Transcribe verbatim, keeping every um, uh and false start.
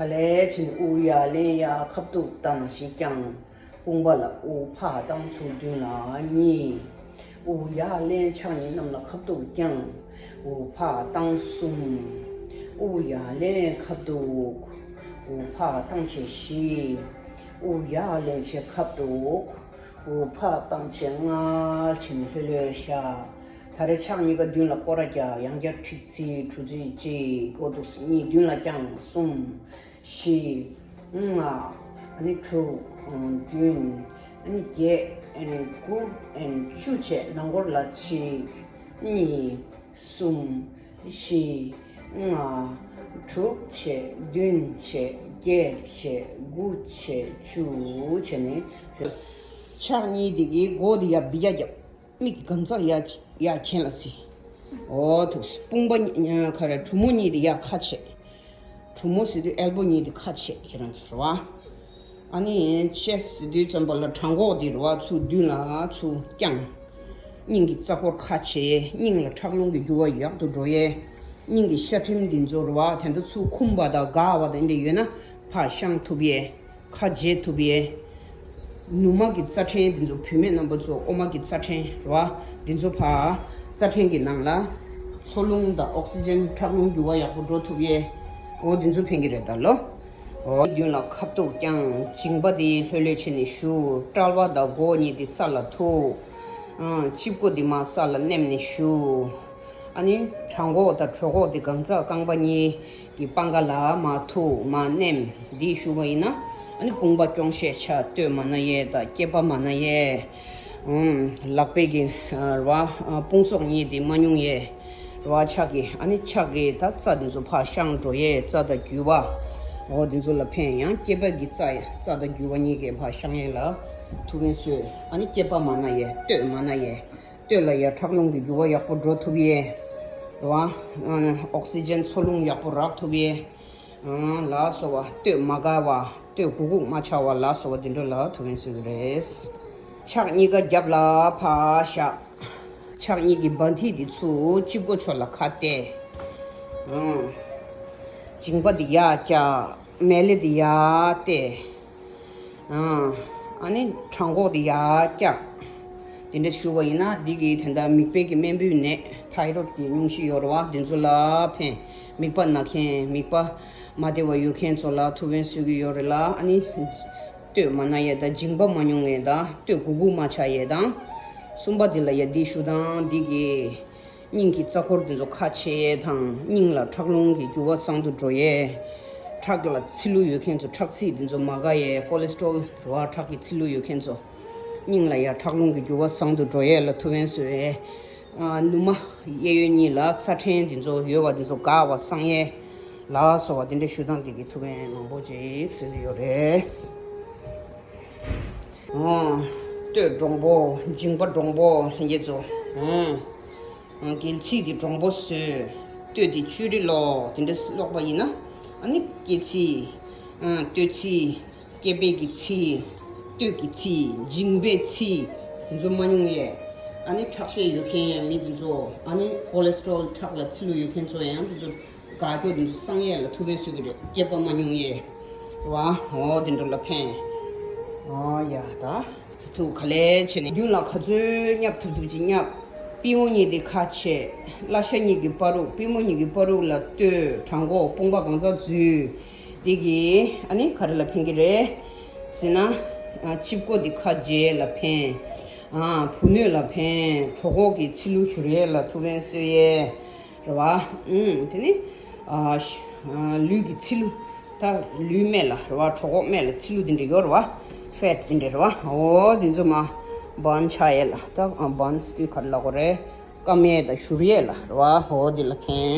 ག་ལེ་ཕྱིན། དབུགས་ཡར་ལེན་ཡ་ཁ་ཐུག་བཏང་ཞིག་ཀྱང་། དཔུང་པ་ལ་དབུགས་ཕར་བཏང་། ཚུར་མདུན་ལ་གཉིས། དབུགས་ཡར་ལེན་ཕྱག་གཉིས་གནམ་ལ་ཁ་ཐུག་བརྐྱང་། དབུགས་ཕར་བཏང་། གསུམ། དབུགས་ཡར་ལེན་ཁ་ཐུག་དབུགས་ཕར་བཏང་བྱས། བཞི། དབུགས་ཡར་ལེན་བྱས་ཁ་ཐུག་དབུགས་ཕར་བཏང་བྱས། ལྔ། ཕྱིན་ལྷོད་ལྷོད་བཞག་ད་རེས་ཕྱག་གཉིས་ཀ་མདུན་ལ་སྐོར་ར་རྒྱག་ཡང་བསྐྱར་ཁྲིག་ཚིག་གྲུ་ཚིག་གཅིག་སྐོར་འདུག་གཉིས་མདུན་ལ་བརྐྱང་། གསུམ། བཞི། ལྔ། ཨ་ནི་དྲུག་བདུན། ཨ་ནི་བརྒྱད། ཨ་ནི་དགུ། ཨ་ནི་བཅུ་བྱས། ནང་སྐོར་ལ་གཅིག་གཉིས། གསུམ། བཞི། ལྔ། དྲུག་བྱས། བདུན་བྱས། བརྒྱད་བྱས། དགུ་བྱས། བཅུ་བྱས་ནས། ཕྱག་གཉིས་དེ་གི་མགོ་དེ་ཡར་འབུད་ཡ་རྒྱབ། མིག་གི་གང་ཚ་ཡ་ཡ་གྱེན་ལ་སི། འོ་ཐུགས་སི་དཔུང་པ་གཉིས་ག་རེ་གྲུ་མོ་གཉིས་དེ་ཡ་ཁ་ཕྱེ། གྲུ་མོ་ཟེར་དུས་ཨེལ་བོ་གཉིས་དེ་ཁ་ཕྱེ་ཁྱེད་རང་ཚོ་རེད་བ། ཨ་ནི་ཅེས་ཟེར་དུས་ཙམ་པ་ལ་བྲང་ཁོག་དེ་རེད་བ་ཚུར་མདུན་ལ་ཚུར་བརྐྱང་། སྙིང་གི་རྩ་འཁོར་ཁ་ཕྱེ། སྙིང་ལ་ཁྲག་རླུང་གི་རྒྱུ་བ་ཡག་ཏུ་འགྲོ་ཡས། སྙིང་གི་ཤ་ཁྲིམས་འདི་ཚོ་རེད་བ་དེ་འདྲ་ཚུར་འཁུམས་པ་དང་འགག་པ་དང་འདི་འདྲ་ཡོད་ན་ཕར་བཤང་ཐུབ་ཡས། ཁ་འབྱེད་ཐུབ་ཡས། ནུ་མ་གི་རྩ་ཕྲན་འདི་ཚོ་བུད་མེད་རྣམ་པ་ཚོ་ཨོ་མ་གི་རྩ་ཕྲན་རེད་བ། འདི་ཚོ་ཕར་རྩ་ཕྲན་གྱི་ནང་ལ་འཚོ་རླུང་དང་ཨོག་སི་ཇན་ཁྲག་རླུང་རྒྱུ་བ་ཡག་པོ་འགྲོ་ཐུབ་ཡས། འོ་འདི་ཚོ་ཕན་གྱི་རེད་ད་ལོ། འོ་མདུན་ལ་ཁ་ཐུག་བརྐྱང་། མཇིང་པ་འདི་ལྷོད་ལྷོད་བྱས་ནས་བཞུགས། དཔྲལ་བ་དང་མགོ་གཉིས་འདི་ས་ལ་ཐུག་ཨང་། སྤྱི་བོ་འདི་མར་ས་ལ་མནན་ནས་བཞུགས། ཨ་ནི་བྲང་ཁོག་དང་གྲོད་ཁོག་འདི་གང་ཚ་རྐང་པ་གཉིས། གི་པང་ཁ་ལ་མར་ཐུག་མར་མནན། འདི་ཞུ་བ་ཡིན་ན། ཨ་ནི་དཔུང་པ་རྐྱོང་ཤེས་ཆ་སྟོད་མ་ན་ཡས་དང་སྐེད་པ་མ་ན་ཡས། ཨུམ། ལག་པའི་གི་རེད་བ། དཔུང་ཚོགས་གཉིས་དེ་མ་ཉུང་ཡས། རེད་བ་ཕྱག་གི་ཨ་ནི་ཕྱག་གི་ད་རྩ་དེ་ཚོ་ཕར་བཤང་འགྲོ་ཡས་རྩ་དང་རྒྱུས་པ། འོ་དེ་ཚོ་ལ་ཕན་ཡང་སྐེད་པ་གི་རྩ་ཡ་རྩ་དང་རྒྱུས་པ་གཉིས་ཀའི་ཕར་བཤང་ཡས་ལ་ཐུག་ཕན་གསོས། ཨ་ནི་སྐེད་པ་མ་ན་ཡས་སྟོད་མ་ན་ཡས། སྟོད་ལ་ཡ་ཁྲག་རླུང་གི་རྒྱུ་བ་ཡག་པོ་འགྲོ་ཐུབ་ཡས། རེད་བ། ཨོག་སི་ཇན་འཚོ་རླུང་ཡག་པོ་རག་ཐུབ་ཡས། ལ་སོགས་པ་སྟོད་མ་འགག་པ་སྟོད་གུག་གུག་མ་ཆགས་པ་ལ་སོགས་པ་འདི་འདྲ་ལ་ཐུག་ཕན་གསོས་ཀྱི་རེད། ཕྱག་གཉིས་ཀ་རྒྱབ་ལ་ཕར་བཞག་ཕྱག་གཉིས་ཀྱི་བ་མཐིལ་འདི་ཚུར་སྤྱི་བོ་ཕྱོགས་ལ་ཁ་གཏད། མཇིང་པ་འདི་ཡར་བཀྱག་མལ་ལེ་འདི་ཡར་གཏད། ཨ་ནི་བྲང་ཁོག་དེ་ཡར་བཀྱག་དེ་འདྲ་ཞུ་བ་ཡིན་ན་འདི་གི་དེ་འདྲ་མིག་དཔེ་གི་རྨེན་བུའི་ནད་ཐའི་རོད་ཀྱི་སྙུང་གཞི་ཡོད་རེད་བ། དེ་ཚོ་ལ་ཕན། མིད་པ་ན་མཁན་མིད་པ་མ་བདེ་བ་ཡོད་མཁན་ཚོ་ལ་ཐུག་ཕན་གསོས་ཀྱི་ཡོད་རེད་ལ། ཨ་ནི་སྟོད་མ་ན་ཡས་དང་མཇིང་པ་མ་ཉུང་ངེས་དང་སྟོད་གུག་གུག་མ་ཆགས་ཡས་དང་། གསུམ་པ་དེ་ལ་ཡ་འདི་ཞུ་དང་འདི་གི་སྙིང་གི་རྩ་འཁོར་དེ་ཚོ་ཁ་ཕྱེ་ཡས་དང་སྙིང་ལ་ཁྲག་རླུང་གི་རྒྱུ་བ་བཟང་དུ་འགྲོ་ཡས། ཁྲག་ལ་ཚིལ་ལུ་ཡོད་མཁན་ཚོ་ཁྲག་ཚིལ་དེ་ཚོ་མ་འགག་ཡས། ཀོ་ལེ་སི་ཊོལ་རེད་བ་ཁྲག་གི་ཚིལ་ལུ་ཡོད་མཁན་ཚོ་སྙིང་ལ་ཡ་ཁྲག་རླུང་གི་རྒྱུ་བ་བཟང་དུ་འགྲོ་ཡས་ལ་ཐུག་ཕན་གསོས་ཡས། ཨ་ནུ་མ་གཡས་གཡོན་གཉིས་ལ་རྩ་ཕྲན་དེ་ཚོ་ཡོད་བ་དེ་ཚོ་འགག་པ་སངས་ཡས་ལ་སོགས་པ་དེ་འདྲ་ཞུ་སྟངས་དེ་གི་ཐུག་ཕན་མང་པོ་ཅིག་གསོས་ཀྱི་ཡོད་རེད། ཨོ། སྟོད་འདྲོང་པོ། མཇིང་པ་འདྲོང་པོ་ལྷན་རྒྱས་ཚོ། ཨོ། སྒལ་ཚིགས་དེ་འདྲོང་པོ་བཟོས། སྟོད་དེ་ཅུ་རི་ལོག་དེ་འདྲ་སློག་པ་ཡིན་ན། ཨ་ནི་སྐེ་ཚིགས། ཨ་སྟོད་ཚིགས། སྐེད་པའི་གི་ཚིགས། སྟོད་ཀྱི་ཚིགས། མཇིང་པའི་ཚིགས། དེ་ཚོ་མ་ཉུང་ཡས། ཨ་ནི་ཁྲག་ཤེད་ཡོད་མཁན་མི་དེ་ཚོ། ཨ་ནི་ཀོ་ལེ་སི་ཊོལ་ཁྲག་ལ་ཚིལ་ལུ་ཡོད་མཁན་ཚོ་ཡང་དེ་ཚོ། དགའ་སྐྱོ་དེ་ཚོ་སངས་ཡས་ལ་ཐུག་ཕན་གསོས་ཀྱི་རེད། སྐེད་པ་མ་ཉུང་ཡས། བ། འོ་དེ་འདྲ་ལ་ཕན། ཨོ་ཡ་ད། དེ་ཐུག་ག་ལེ་བྱས་ནས་མདུན་ལ་ག་ཚོད་བརྙབ་ཐུབ་ཐུབ་ཅིག་བརྙབ། པུས་མོ་གཉིས་དེ་ཁ་ཕྱེ། བརླ་ཤ་གཉིས་ཀྱི་བར་དུ། པུས་མོ་གཉིས་ཀྱི་བར་དུ་ལ་སྟོད་བྲང་ཁོག་དཔུང་པ་གང་ཚ་འཛུལ། དེ་གི་ཨ་ནི་ག་རེ་ལ་ཕན་གྱི་རེད་ཟེར་ན། ཨ་ཕྱི་སྒོ་དེ་ཁ་འབྱེད་ལ་ཕན། ཨ་བུ་སྣོད་ལ་ཕན། གྲོད་ཁོག་གི་ཚིལ་ལུ་བཞུར་ཡས་ལ་ཐུག་ཕན་གསོས་ཡས། རེད་བ། ཨུམ། དེ་ནི། ཨ་ཤ་ཨ་ལུས་ཀྱི་ཚིལ་ལུ། ད་ལུས་སྨད་ལ་རེད་བ། གྲོད་ཁོག་སྨད་ལ་ཚིལ་ལུ་དེ་འདྲ་ཡོད་རེད་བ། ཕེ་ཊི་དེ་འདྲ་རེད་བ། འོ་དེ་ཚོ་མར་བཱན་ཆགས་ཡས་ལ། ད་བཱན་སི་དུས་ག་རེ་ལབ་དགོས་རེད། སྐམ་ཡས་དང་བཞུར་ཡས་ལ་རེད་བ། འོ་དེ་ལ་ཕན།